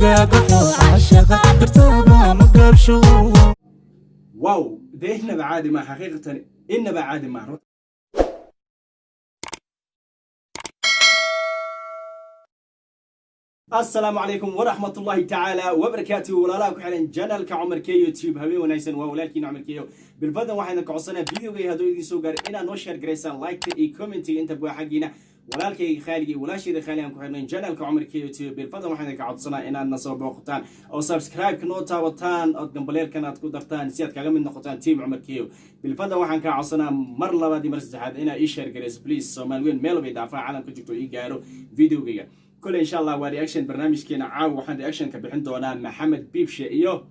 Hagaagaxo caashaqa dartaaba ma gaabsho. Wow, dee inaba caadi ma, xaqiiqatan inaba caadi ma. Asalaamu calaykum waraxmat ullahi tacaala wabarakaatuhu. Walaalaha ku xiran channelka Cumar K YouTube, habeen wanaagsan. Waa walaalkiina Cumar Keyo. Bilbadan waxayna ka codsanaa videoga hadduu idiin soo gaaray inaad noo share garaysaan, like iyo commentiga inta buuxa xaggiina. Walaalkayga khaaligii, walaashayda khaali aan ku xirnayn channelka Cumar K YouTube, bilbadan waxayna ka codsanaa inaad na soo booqataan oo subscribe-ka noo taabataan, ood gambaleelkan aad ku dartaan si aad kaga mid noqotaan team Cumar Keyo. Bilbadan waxaan kaa codsanaa mar labaad iyo mar saddexaad inaad ii share garayso, please. Soomaali weyn meel bay daafaha caalamka jirto ii gaaro videogayga. Kole insha Allah waa reaction barnaamijkeena caawa. Waxaan reaction ka bixin doonaa Maxamed Biibshe iyo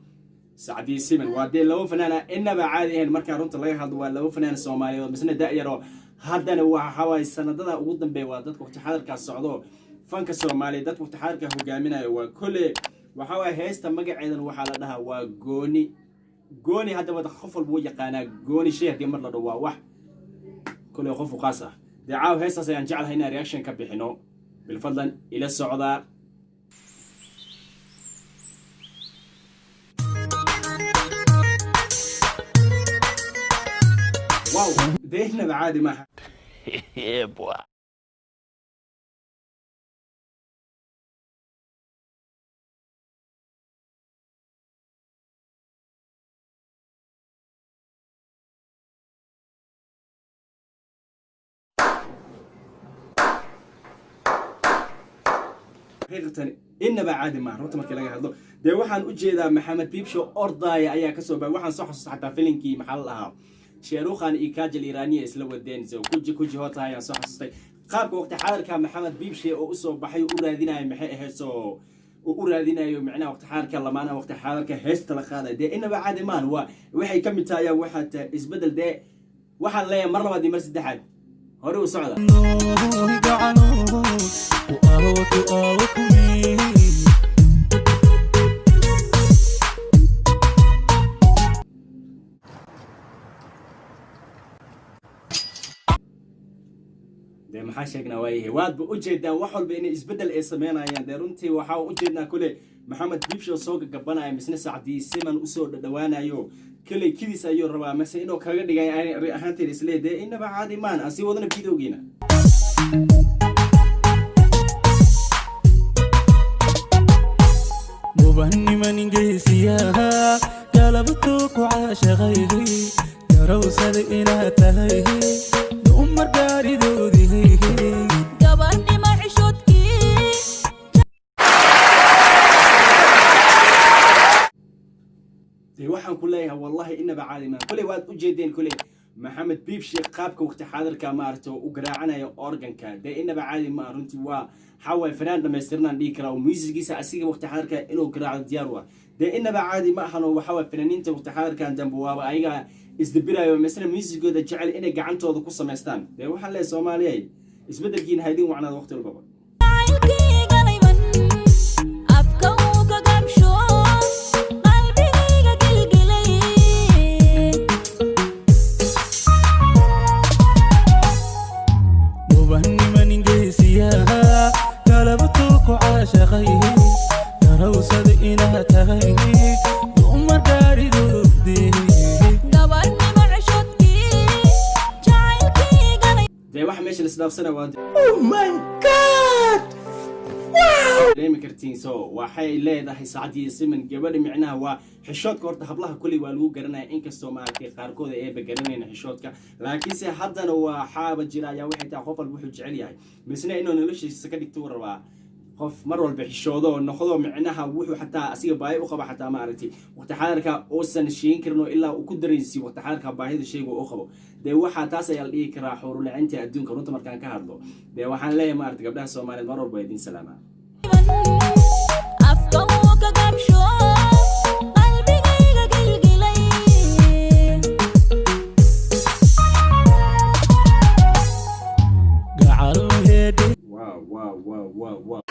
Sacdiye Siman. Waa dee laba fanaana inaba caadi ahayn. Markaa runta laga hadlo, waa laba fanaan Soomaaliyeed oo misna da-yaroo haddana waxawaaye sanadada ugu dambeeya waa dadka waqti xadarkaas socdo fanka Soomaaliya, dadka waqti xadarka hogaaminayo. Waa kole waxaa waaye heesta magaceedan waxaa la dhahaa waa Gooni Gooni. Hadda wada qof walba u yaqaanaa gooni shay haddii mar la dhaho waa wax kole qof u qaas ah. Dee caawa heestaas ayaan jeclahay inaan reaction ka bixino. Bilfadlan ila socdaa. Wow, dee inaba caadi maaha. Xaqiiqatan inaba caadi maaha runta markii laga hadlo. Dee waxaan u jeedaa Maxamed Biibsho ordaaya ayaa kasoo baxay. Waxaan soo xasuusta xataa filinkii maxaa la dhahaa Sheerukhan iyo Kajal Iraniya isla wadeen, so Kuji Kuji Hota ayaan soo xasuustay. Qaabka waqti xaadirka Maxamed Biibshe oo usoo baxay u raadinayo maxay ahayd, soo uu u raadinayo micnaha waqti xaadirka lamaanaha waqti xaadirka heesta la qaaday. Dee inaba caadi maahan. Waa waxay ka mid tahay ayaa waxaa tahay isbeddel. Dee waxaan leeyahay mar labaad iyo mar saddexaad hore u socda. Gacano ku aawo ku aawo kumii. Dee maxaa sheegnaa? Waayahay, waadba ujeedaan wax walba inay isbeddel ay sameynayaan. Dee runtii waxaa ujeednaa kule Maxamed Biibsho soo gagabanaya, misne Sacdii Siman usoo dhadhawaanayo. Kale kidiis ayuu rabaa mase inuu kaga dhigay ahaanteed islee. Dee inaba caadi maan, aan sii wadana videogiina. Mubanniman ingeysiyaha galabtuu ku caashaqay, garowsada inaad tahay dumar gaaridoodii. Gabarnimo xishoodkii. Dee waxaan ku leeyahay wallahi inaba caadi maan. Koley waad ujeedeen koley Maxamed Biibshe qaabka waqti xaadirka maaragta u garaacanayo organka. Dee inaba caadi ma runtii. Waa waxaa fanaan dhammaystirnaan dhihi karaa oo muusigiisa asiga waqti xaadirka inuu garaacdo diyaar waa. Dee inaba caadi ma ahano. Waxaa waay fanaaniinta waqti xaadirkan dambe waaba ayaga isdabirayo, misna muusigooda jecel inay gacantooda ku samaystaan. Dee waxaan leeyahay Soomaaliyay, isbeddelkiina haydin wacnaada waqti walbaba. Jacaylkayga layman afka uu ka gabsho qalbigayga gilgilay. Mubanniman ingeysiyaha galabtuu ku caashaqay, garowsada inaad tahay dumar gaaridoodii. Gabarnimo xishoodkii jacaylkayga. Dee waxa meesha la isdhaafsana waa, oh my God, dareemi kartiin. So waxay leedahay Sacdiye Siman gabadha micnaha waa xishoodka. Horta hablaha kuley waa lagu garanaya, inkastoo maaragtay qaarkood ay eeba garanayna xishoodka, laakiinse haddana waxaaba jira ayaa waxay tahay qof walba wuxuu jecel yahay misna inuu noloshiisa ka dhigto uu rabaa qof mar walba xishoodo oo noqdo micnaha wuxuu xataa asiga baahi u qaba xataa maaragtay waqti xaadirka uusan sheegin karin oo ilaa uu ku dareensiiyo waqti xaadirka baahida shayga uu qabo. Dee waxaa taas ayaa la dhihi karaa xuurulacinta adduunka. Runta markaan ka hadlo, dee waxaan leeyahay maaragtay gabdhaha Soomaaliyeed mar walba waa idiin salaamaa. Afka uu ka gabsho qalbigayga gilgilay. Gacal heedhe. Wow,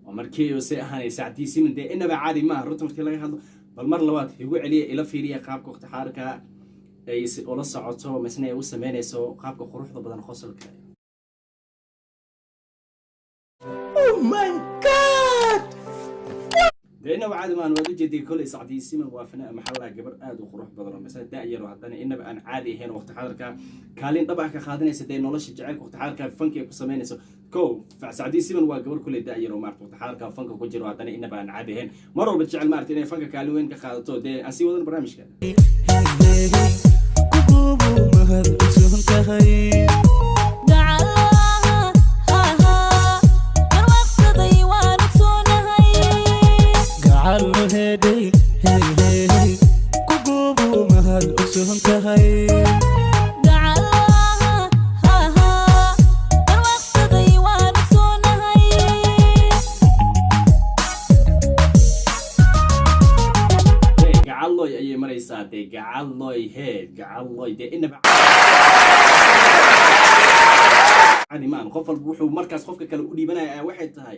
oo markii uu say ahaanay Sacdii Siman. Dee inaba caadi maaha runta markii laga hadlo. Bal mar labaad igu celiya, ila fiiriya qaabka waqti xaadirka ay ula socoto misna ay u sameynayso qaabka quruxda badan qosolka. Oh my God! Dee inaba caadi maahan. Waad ujeeday koley Sacdiye Siman waa fanaa, maxaa la, gabar aad u qurux badan oo masala da-yar oo haddana inaba aan caadi ahayn, waqti xadarka kaalin dhab ah ka qaadanaysa dee nolosha jacaylka, waqti xadarka fanka ay ku samaynayso. Ko Sacdiye Siman waa gabar koley da-yar oo maarata waqti xadarka fanka ku jiro, haddana inaba aan caadi ahayn, mar walba jecel maarata inay fanka kaalin weyn ka qaadato. Dee aan sii wadan barnaamijka. Kugubu mahad cusub tahay. Garwaaqsaday, waan ogsoonahay. Gacalo hedhay, hey hey, kugubu mahad cusub tahay. Garwaaqsaday, waan ogsoonahay. Dee gacalloy ayay maraysaa. Dee gacalloy, hee gacalloy, dee inaba caadi maan. Qof walba wuxuu markaas qofka kale u dhiibanaya ayaa waxay tahay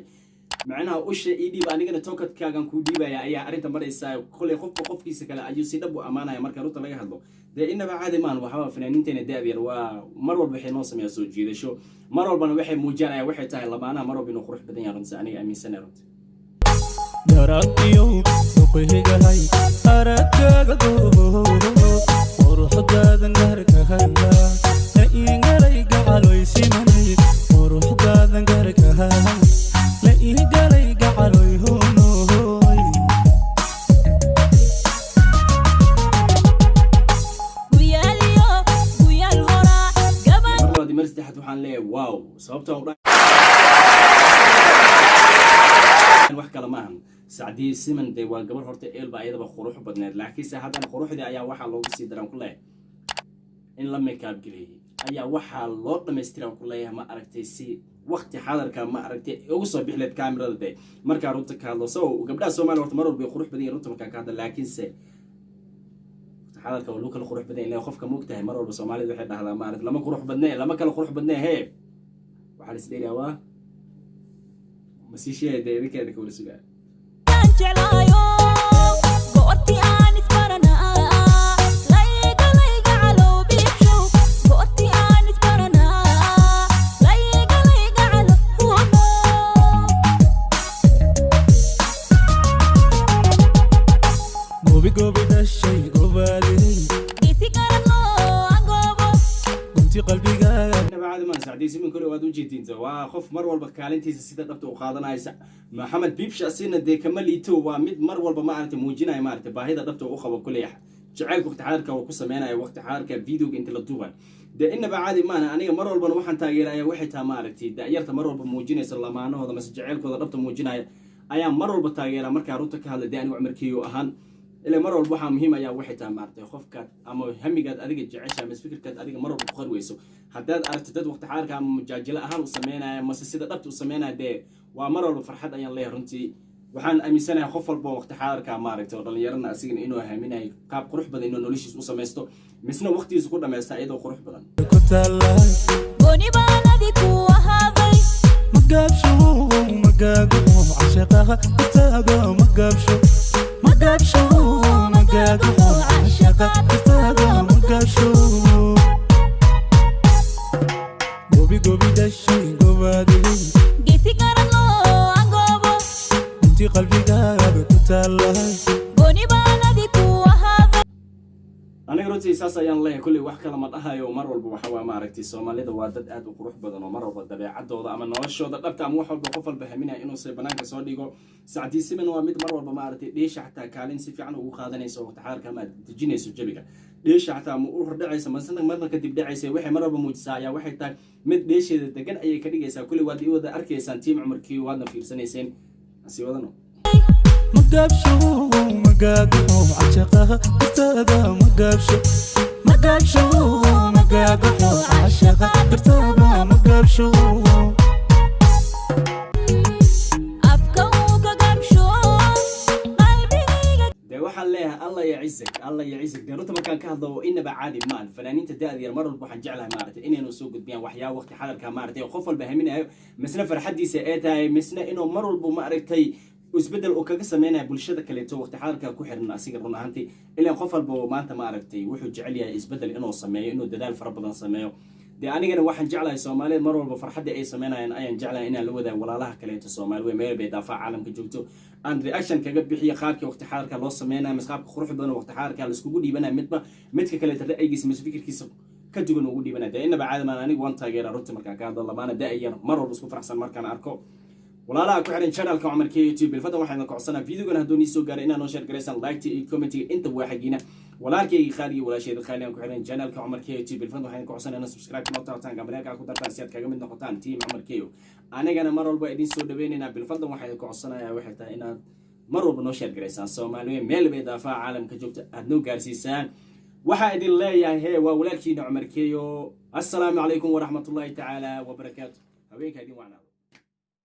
macnaha usha ii dhiib, anigana tokadkaagan kuu dhiibaya ayaa arrinta maraysaa. Koley qofka qofkiisa kale ayuu si dhab u ammaanaya marka runta laga hadlo. Dee inaba caadi maan. Waxaba fanaaniinteena da-da yar waa mar walba waxay noo sameeyaa soo jiidasho, mar walbana waxay muujinaya waxay tahay lamaanaha mar walba inuu qurux badan yahay. Runta aniga aaminsanahay runta. Daraadiyow duqhigahay aragkaaga goobo, quruxdaadan garkahaya la iigalay gacaloy simanay, quruxdaadan garkahay la iigalay gacaloy honohoy. Guyaaliyo guyaal horaa gaban. Mar labaad iyo mar saddexaad waxaan leeyahay wow. Sababta u wax kale maahan, Sacdiye Siman dee waa gabar horta eelba ayadaba qurux badneed, laakiinse haddana quruxdii ayaa waxaa loogu sii daran ku leeyahay in la makeup geliyey ayaa waxaa loo dhamaystiran ku leeyahay, ma aragtay, si waqti xadarka, ma aragtay, ugu soo bixileed kaamirada. Dee markaa runta ka hadlo, so gabdhaha Soomaaliya horta mar walba way qurux badan yihiin runta markaa ka hadlo, laakiinse xadarka waa lagu kala qurux badan yahay. Qofka moogtahay mar walba Soomaalida waxay dhahdaa, maaragtay, lama qurux badne, lama kala qurux badne. Hee, waxaa la is dheeriyaa waa ma sii sheegay. Dee idinkeeda kawala sugaa. Jeclaayo goortii aan isbaranaa, layga layga calow biibshow, goortii aan isbaranaa, layga layga calow huno. Gobi gobi dhashay gobaadey. Geesi garan loo angoobo. Gunti qalbigaaga. Inaba caadi maan. Sacdiye Siman kole waad ujeedinta, waa qof mar walba kaalintiisa sida dhabta u qaadanaysa. Maxamed Biibsha asina dee kama liito, waa mid mar walba maaragtay muujinaya maaragtay baahida dhabta u qabo kuley jacaylka waqti xaadirka uu ku sameynaya, waqti xaadirka videoga inta la duubayo. Dee inaba caadi maana. Aniga mar walbana waxaan taageeraya waxay tahay maaragtay da'yarta mar walba muujinaysa lamaanahooda mase jacaylkooda dhabta muujinaya ayaa mar walba taageera markaa runta ka hadla. Dee anigu Cumarkiyo ahaan ilaa mar walba waxaa muhiim ayaa waxay tahay maaragtay qofkaad ama hamigaad adiga jecesha mase fikirkaad adiga mar walba ku qarweyso, haddaad aragto dad waqti xaadirka ama mujaajilo ahaan u sameynaya mase sida dhabta u sameynaya, dee waa mar walba farxad ayaan leeyahay runtii. Waxaan aaminsanahay qof walba oo waqti xaadirka maaragtay oo dhallinyarana asigana inuu haminayo qaab qurux badan inuu noloshiisa u samaysto misna waqtigiisa ku dhamaysta iyadoo qurux badan. Ku taalla. Gooni baan adi ku ahaaday. Magaabsho, magaago cashaqaha istaago, magaabsho, magaabsho, magaago cashaqa istaago, magaabsho, gobi gobi dhashay gobaadey. Geesi garan loo angoobo. Gunti qalbigaaga ku taalla. Gooni baan adi ku ahaaday. Aniga runtii saas ayaan leeyahay. Kulley wax kale ma dhahayo. Mar walba waxa waa maaragtay Soomaalida waa dad aad u qurux badan oo mar walba dabeecadooda ama noloshooda dhabta ama wax walba qof walba haminaya inuusa banaanka soo dhigo. Sacdii Siman waa mid mar walba maaragtay dheesha xataa kaalin si fiican ugu qaadanayso, waqti xaadirka ama dejinayso jawiga dheesha xataa ma u hordhacaysa masna marna kadib dhacaysa. Waxay mar walba muujisaa ayaa waxay tahay mid dheesheeda degan ayay ka dhigaysaa. Kulley waad ii wada arkaysaan team Cumarkii, waadna fiirsanayseen, sii wadano. Magaabsho, magaago cashaqaha dartaada, magaabsho, magaabsho, magaago cashaqa dartaada, magaabsho. Afka uu ka gabsho qalbigayga. Dee waxaan leeyahay Allah ya cizak, Allah ya cizak. Dee runta markaan ka hadlo oo inaba caadi maan, fanaaniinta da-da yar mar walba waxaan jeclahay maaragtay inaynu soo gudbiyaan waxyaaba waqti xadarka maaragtay qof walba haminayo misna farxadiisa ee tahay misna inuu mar walba maaragtay isbedel uu kaga sameynaya bulshada kaleeto waqti xadarka ku xiran asiga. Run ahaantii ilaan qof walba oo maanta maaragtay wuxuu jecel yahay isbedel inuu sameeyo, inuu dadaal fara badan sameeyo. Dee anigana waxaan jeclahay Soomaalida mar walba farxadda ay sameynayaan ayaan jeclahay inaan la wadaago walaalaha kaleeto Soomaali wey meel bay daafaha caalamka joogto, aan reaction kaga bixiyo qaabkii waqti xaadirka loo sameynayo, mise qaabka quruxda badan waqti xaadirka la iskugu dhiibanayo, midba midka kaleeto ra'yigiisa mise fikirkiisa ka duwan ugu dhiibanaya. Dee inaba caadamaan anigu waan taageera runtii markaan ka hadlo lamaana da-yar mar walba isku faraxsan markaan arko. Walaalaha ku xiran channelka Cumar K YouTube, bilfadlan waxaan idin codsanaa videogan hadduu nii soo gaaray inaad noo share garaysaan. Like iyo commentiga inta waa xagiina. Walaalkayga qaaliga, walaasheeda qaaligan ku xiran channelka Cumar K YouTube, bilfadlan waxaan idin codsanaa inaad subscribe noo taabataan, gambaleelka ku dartaan, si aad kaga mid noqotaan team Cumar K. Anigana mar walba idin soo dhaweynaynaa. Bilfadlan waxaan idin codsanayaa waxay tahay inaad mar walba noo share garaysaan, Soomaaliya meel bay daafaha caalamka joogta aad noo gaarsiisaan. Waxaa idin leeyahay hee, waa walaalkiina Cumar Keyo. Assalaamu calaykum waraxmatullaahi tacaala wabarakaatu. Haweenka idin wacnaado.